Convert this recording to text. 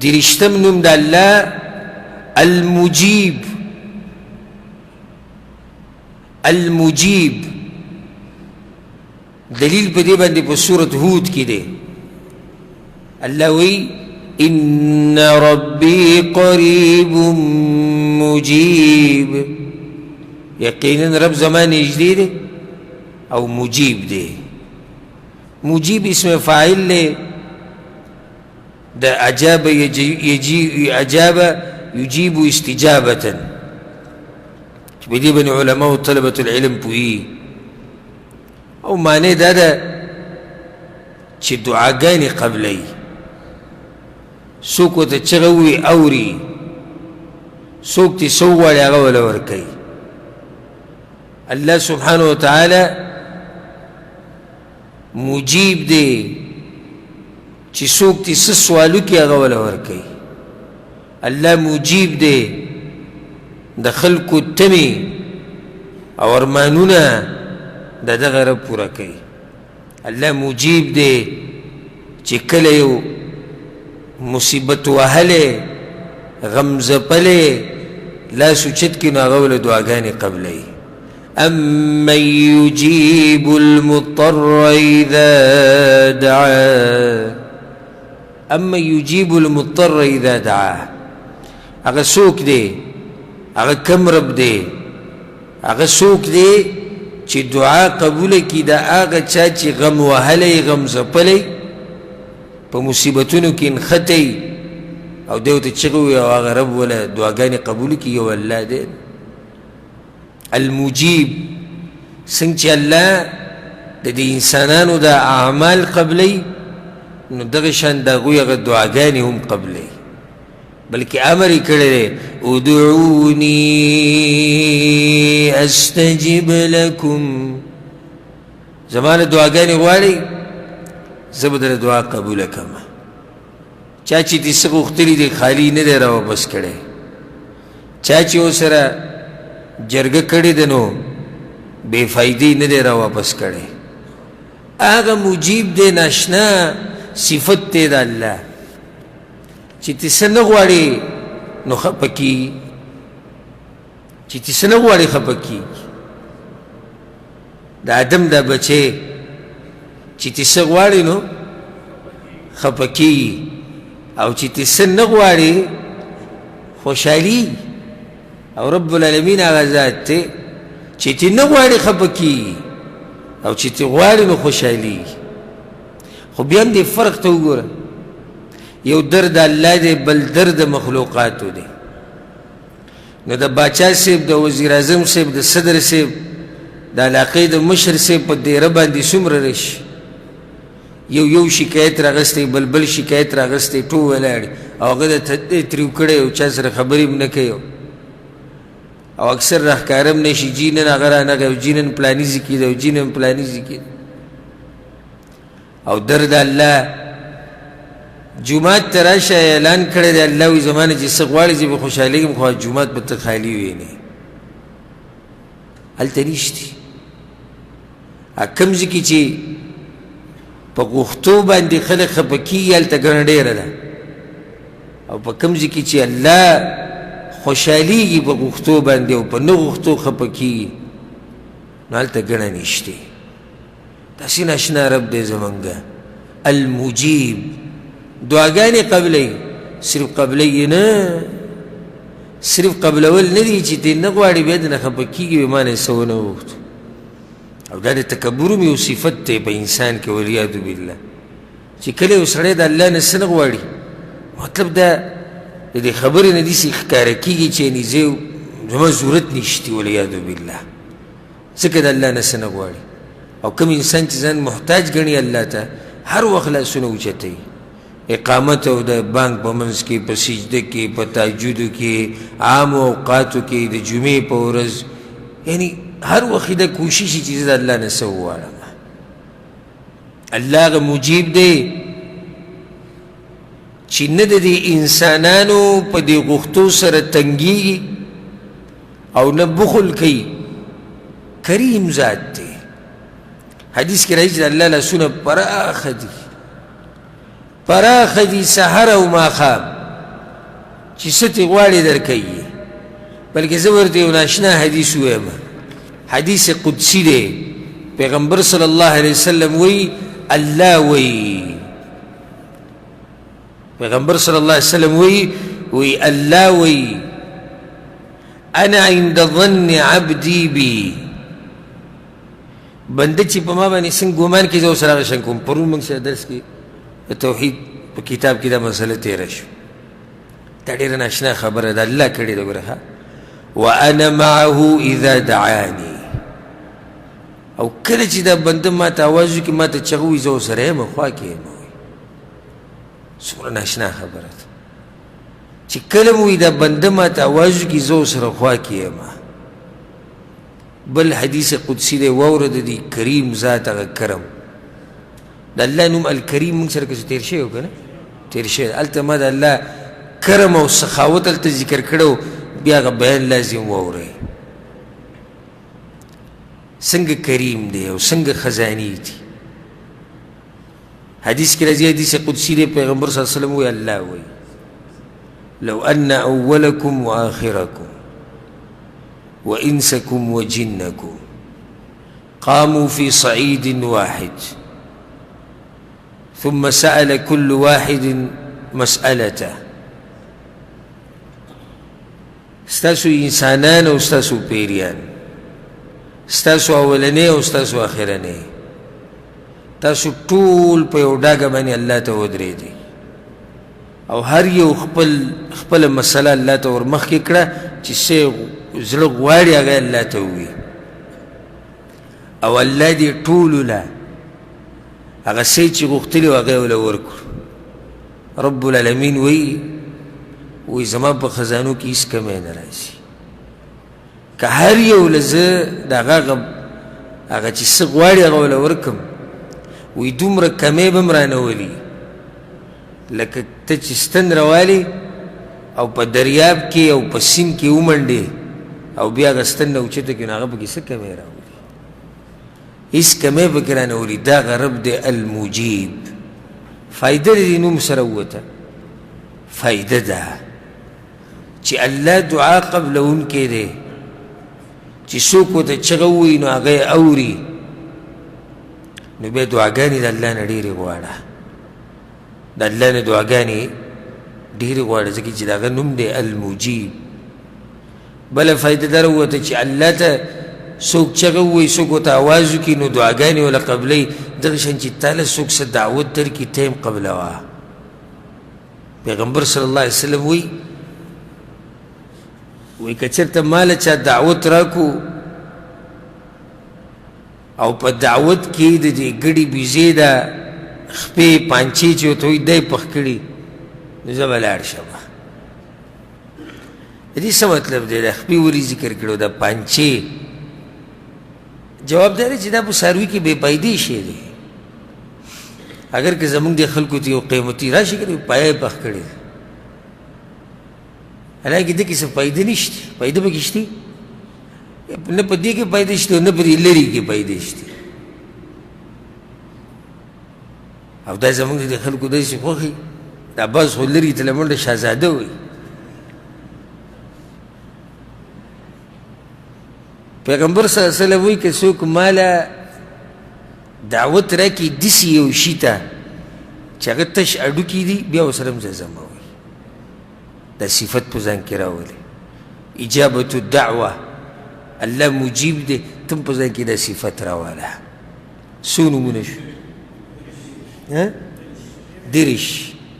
درشتم نوم د الله المجیب. المجیب دلیل په دې باندې په سورة هود کې دی. الله وی ان ربي قریب مجیب، یقینا رب زما نږدې دی او مجیب دی. مجیب اسم فاعل دی د اجاب اجاب یجیب استجابة، چې په دې باندې علما او طلبة العلم پوهېږي. او معنی دا ده چې دعاګانې قبلوي، څوک ورته چغه ووایي اوري، څوک ترې څه وغواړي هغه وله ورکوي. الله سبحانه وتعالی مجیب دی چې څوک ترې څه سوال وکړي هغه وله ورکوي. الله مجیب دی د خلکو تمې او ارمانونه د دغه رب پوره کوي. الله مجیب دی چې کله یو مصیبت وهلی غم ځپلی لاس اوچت کړي نو هغه له دعاګانې قبلوي. امن یجیب المضطر اذا دعاه، اما یجیب المضطر اذا دعاه، هغه څوک دی، هغه کم رب دی، هغه څوک دی چې دعا قبوله کړي د هغه چا چې غم وهلی غم ځپلی په مصیبتونو کې نښتی او دی ورته چغې ووایي او هغه رب وله دعاګانې قبولې کړي، یو الله دی المجیب. څنګه چې الله د دې انسانانو د اعمال قبلوي نو دغه شان د هغوی هغه دعاګانې هم قبلوي، بلکې امر یې کړی دی ادعوني استجب لکم، زما له دعاګانې غواړئ زه به درته دعا قبوله کړم. چا چې دې څه غوښتلي دي خالي نه دی راواپس کړی، چا چې ورسره جرګه کړې ده نو بې فایدې نه دی راواپس کړی. هغه مجیب دی، ناشنا صفت دی د الله چې ته څه نه غواړې نو خفه کېږي، چې ته څه نه غواړې خفه کېږي. د آدم دا بچی چې ته څه غواړې نو خفه کېږي، او چې ته څه نه غواړې خوشحالي. او رب العالمین هغه ذات دی چې ته نه غواړې خفه کېږي او چې ته غواړې نو خوشحالېږي. خو بیا هم دې فرق ته وګوره، یو درد الله دی بل درد مخلوقاتو دی. نو د باچا صاحب، د وزیر اعظم صاحب، د صدر صاحب، د علاقې د مشر صاحب په دیره باندې څومره رشي، یو یو شکایت راغستی، بل بل شکایت راغستی، ټول ولاړ او هغه د تندی تریو کړی او چا سره خبرې هم نه کوي او اکثر راښکاره هم نه شي، جي نن هغه رانغی او جي نن پلاني ځي کې دی او جي نن پلاني ځي کې دی. او درد الله جومات ته راشه اعلان کړی دی، الله وایي زما نه چې څه غواړي زه به خوشحالېږم، خو جومات به ته خالي وینې، هلته نشتي. کوم ځای کې چې په غوښتو باندې خلک خفه کېږي هلته ګڼه ډېره ده، او په کوم ځای کې چې الله خوشحالېږي په غوښتو باندې او په نه غوښتو خفه کېږي نو هلته ګڼه نشته. داسې ناشنا رب دی زمونږ المجیب، دعاګانې قبلوي، صرف قبلوي نه، صرف قبلول نه دي چې ترې نه غواړي بیا درنه خفه کېږي وایي ما نه یې څه ونه غوښتو. او دا د تکبر هم یو صفت دی په انسان کې والعیاذ بالله، چې کله یو سړی د الله نه څه نه غواړي، مطلب دا د دې خبرې نه داسې ښکاره کېږي چې یعنې زه زما ضرورت نشته والعیاذ بالله، ځکه د الله نه څه نه غواړي. او کوم انسان چې ځان محتاج ګڼي الله ته، هر وخت لاسونه اوچتوي، اقامت او د بانک په منځ کې، په سجده کې، په تهجدو کې، عامو اوقاتو کې، د جمعې په ورځ، یعنی هر وخت دا کوشش چې زه د الله نه څه وغواړم. الله هغه مجیب دی چې نه د دې انسانانو په دې غوښتو سره تنګېږي او نه بخل کوي، کریم ذات دی. حدیث کې راځي چې د الله لاسونه پراخه دي، پراخه دي سحر او ماښام. چې څه ترې غواړې درکوي. بلکې زه ورته یو ناشنا حدیث ووایم، حدیث قدسي دی، پیغمبر صلی الله علیه وسلم وایي، الله وایي، پیغمبر صلی الله علیه وسلم وایي، وایي الله وایي انا عند ظن عبدي بي، بنده چې په ما باندې څنګه ګمان کوي زه ورسره هغه شان کوم. پرون موږ سره درس کې د توحید په کتاب کې دا مسله تېره شوه. دا ډېره ناشنا خبره ده، الله کړې ده. ګوره ښه، وانا معه اذا دعاني، او کله چې دا بنده ما ته اواز وکړي، ما ته چغه ووایي، زه ورسره یم، خوا کې یم. وایي څومره ناشنا خبره ده چې کله مو دا بنده ما ته اواز وکړي، زه ورسره خوا کې یم. بل حدیث قدسي دی، واوره د دې کریم ذات هغه کرم، د الله نوم الکریم موږ سره که څه تېر شوی که نه تېر شوی، هلته ما د الله کرم او سخاوت هلته ذکر کړی، بیا هغه بیان لازم واورئ څنګه کریم دی او څنګه خزانې دي. حدیث کې راځي، حدیث قدسي دی، پیغمبر صلی الله علیه وسلم وایي، الله وایي لو ان اولکم وآخرکم وانسکم وجنکم قاموا في صعيد واحد ثم سأل كل واحد مسألته. ستاسو انسانان او ستاسو پیریان، ستاسو اولنې او ستاسو اخرنې، تاسو ټول په یو ډاګه باندې الله ته ودرېدئ او هر یو خپل خپله مسله الله ته ورمخکې کړه چې څه زړه غواړي هغه الله ته ووایي، او الله دې ټولو له هغه څه چې غوښتلي وو هغه یې ورله ورکړو. رب العالمین وایي، وایي زما په خزانو کې هېڅ کمی نه راځي، که هر یو له زه د هغه هغه چې څه غواړي هغه ورله ورکړم، وایي دومره کمی به هم رانه ولي لکه ته چې ستن راوالې او په دریاب کې او په سیند کې ومنډې او بیا هغه ستن نه اوچته کړي، نو هغه پکې څه کمی راولي؟ هېڅ کمی پکې رانه ولي. دا هغه رب دی المجیب. فایده د دې نوم سره ووته، فایده ده چې الله دعا قبلوونکی دی، چې څوک ورته چغه ووایي نو هغه یې اوري، نو بیا دعاګانې د الله نه ډېرې غواړه، د الله نه دعاګانې ډېرې غواړه، ځکه چې د هغه نوم دی المجیب. بله فایده دا راووته چې الله ته څوک چغه ووایي، څوک ورته اواز وکړي، نو دعاګانې ورله قبلوي. دغه شان چې تا له څوک څه دعوت درکړي، ته یې هم قبلوه. پیغمبر صلی الله علیه وسلم وایي، وایي که چېرته ما له چا دعوت راکړو او په دعوت کې د دې ګډې بیزې د خپې پانچې چې ورته وایي دی پخ کړي، نو زه به لاړ شم. د دې څه مطلب دی؟ د خپې ولې ذکر کړو د پانچې؟ جواب دا دی چې دا په څاروي کې بې فایدې شی دی. اگر که زمونږ د خلکو ته یو قیمتي راشي که پایه یې پخ کړې ده، حالانکه دې کې څه فایده نشته، فایده پکې شته نه، په دې کې فایده شته نه په دې لرې کې فایده شته. او دا زمونږ د خلکو داسې خوښي، دا بعض خو لرې ته له منډه شهزاده وایي. پیغمبر صلی الله علیه وسلم وایي که څوک ماله دعوت راکړي داسې یو شي ته چې هغه تش هډوکي دي، بیا ورسره هم زه ځم. وایي دا صفت په ځان کې راولي، اجابة الدعوة، الله مجیب دی، ته هم په ځان کې دا صفت راوله. څو نومونه شو؟ 30.